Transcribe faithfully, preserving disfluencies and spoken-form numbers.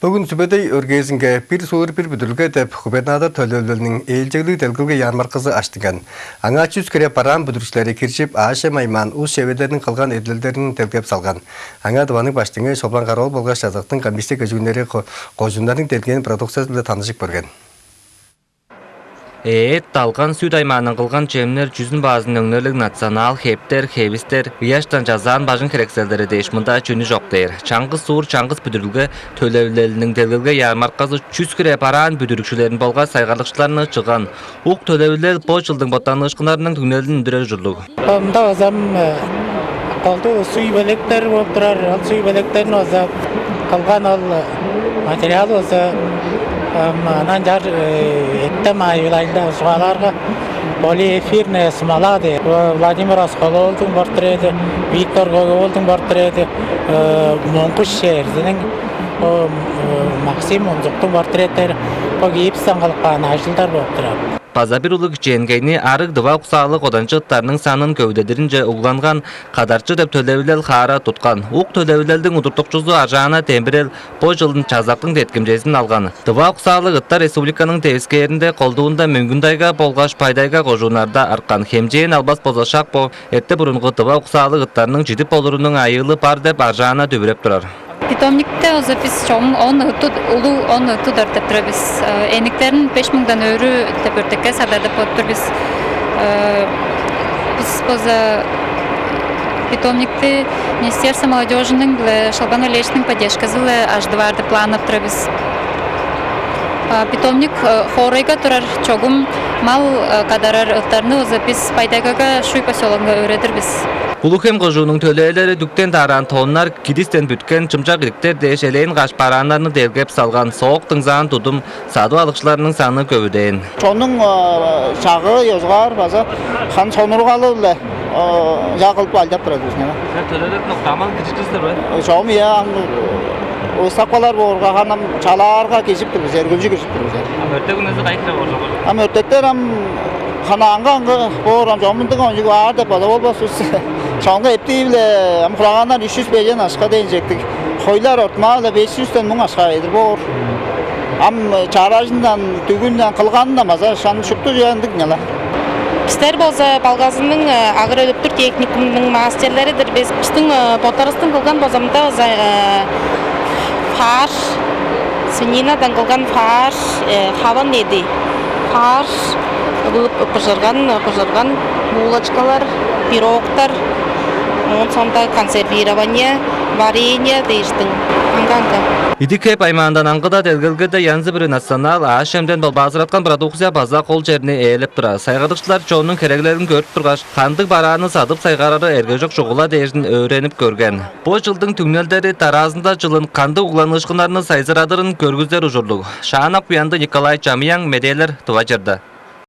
Бөгүн Сүбедей өргээзинге «Бир суур, бир бүдүрүлге» деп губернатор төлевилелиниң ээлчеглиг делгелге ярмарказы аштынган. Аңаа чүс хире бараан бүдүрүкчүлери киржип, аъш-чем аймаан ус-шеверлерниң кылган эдилелдерин делгеп салган. Аңаа Тываның Баштыңы Шолбан Кара-оол болгаш чазактың комиссия кежигүннери ко-, кожууннарның делгээн продукциязы-биле таныжып көрген. Эът, далган, сүт аймаандан кылган чемнер, чүзүн-баазын өңнерлиг национал хептер, хевистер, ыяштан чазаан бажың херекселдери дээш мында чүнү чок дээр. Чаңгыс суур, чаңгыс бүдүрүлге төлевилелиниң делгелге ярмарказы чүс хире бараан бүдүрүкчүлерин болгаш сайгарлыкчыларны чыгган. Ук төлевилел бо чылдың боттаныышкыннарының түңнелин үндүрер ужурлуг. Мында база ам, э, колдуу суй белектер болуп турар. Ол суй белектерин база кылган ол, э, материал база, ам, анаа чаар, э, эттен маайы-биле ажылдап чугаалаарга, полиэфирная смола дээр. Бо Владимир Оскол-оолдуң портрети, Виктор Көк-оолдуң портрети, э, Моңгуш Шээрзиниң, о, э, Максим Унзуктуң портреттери, бо гипстен кылып каан ажылдар болуп турар. База бир улуг кичээнгейни арыг тыва уксаалыг коданчы ыттарның санын көвүдедиринче угланган «Кадарчы» деп төлевилел хаара туткан. Ук төлевилелдиң удуртукчузу Аржаана Дембирел бо чылын чазактың деткимчезин алган. Тыва уксаалыг ыттар республиканың девискээринде колдуунда Мөңгүн-Тайга болгаш Бай-Тайга кожууннарда арткан. Хемчээн албас болза, шак бо эрте-бурунгу тыва уксаалыг ыттарның чидип болурунуң айыылы бар деп Аржаана дүвүреп турар. Питомникте база бис чогум он ыт-, улуг он ыт тудар деп турар бис. Э, эниктерин беш муңдан өрү деп өртекке садар деп болуп тур бис. Э, бис база питомникти Министерство молодёжиниң биле Шолбан Валерьевичтиң поддержказы-биле ажыдып аар деп планнап турар бис. А, питомник, э, хоорайга турар чогум мал, э, кадарар ыттарны база бис Бай-Тайгага, Шуй посёлунга өөредир бис. Улуг-Хем кожууннуң төлээлери дүктен даараан тоннар, кидистен бүткен чымчак идиктер дээш элээн каш барааннарны делгеп салган. Соок дыңзаан тудум садып алыкчыларның саны көвүдээн. Чоннуң, э, чагыы ёзугаар база хан сонургалы-биле, э, чаа кылып алдап турар бис, ийе. Силер төлээлерден уктаамал киржип турар силер бе? Э, чогум, ийе, ам, э, выставкалар боорга, хан ам чалаарга киржип тур бис, эргүлчү киржип тур бис. Ам өртек үнези кайы хире боор чогул? Ам өртектер ам хан аңгы-аңгы боор, ам чогум мындыг ончуг аар деп база болбас бис. Чогумга эптии-биле ам хураганнар үш чүс бежен акша дээн чектиг. Хойлар ортумаа-биле беш чүстен муң акша бедир боор. Ам чаражындан, дүгүнден, кылганындан база шан шупту чүве ындыг-ла. Бистер болза Балгазының, э, агроөлүттүр техникумунуң мастерлери-дир бис. Бистиң, э, боттарывыстың кылган база мында база, э, фарш, свининадан кылган фарш, э, хаван эъди, фарш, быжырган, быжырган булочкалар, пирогтар, оон соонда консервирование, варенье дээштиң. Аңгы-аңгы. Идик-хеп аймаандан аңгыда делгелгеде янзы-бүрү национал аъш-чемден болбаазыраткан продукция база кол черни ээлеп турар. Сайгарлыкчылар чоннуң хереглелин көрүп тургаш, кандыг барааны садып сайгарары эргежок чугула дээшин өөренип көрген. Бо чылдың түңнелдери дараазында чылын кандыг угланыышкыннарны сайзырадырын көргүзер ужурлуг. Шаанак Буянды, Николай Чамыян, медээлер, Тыва чырды.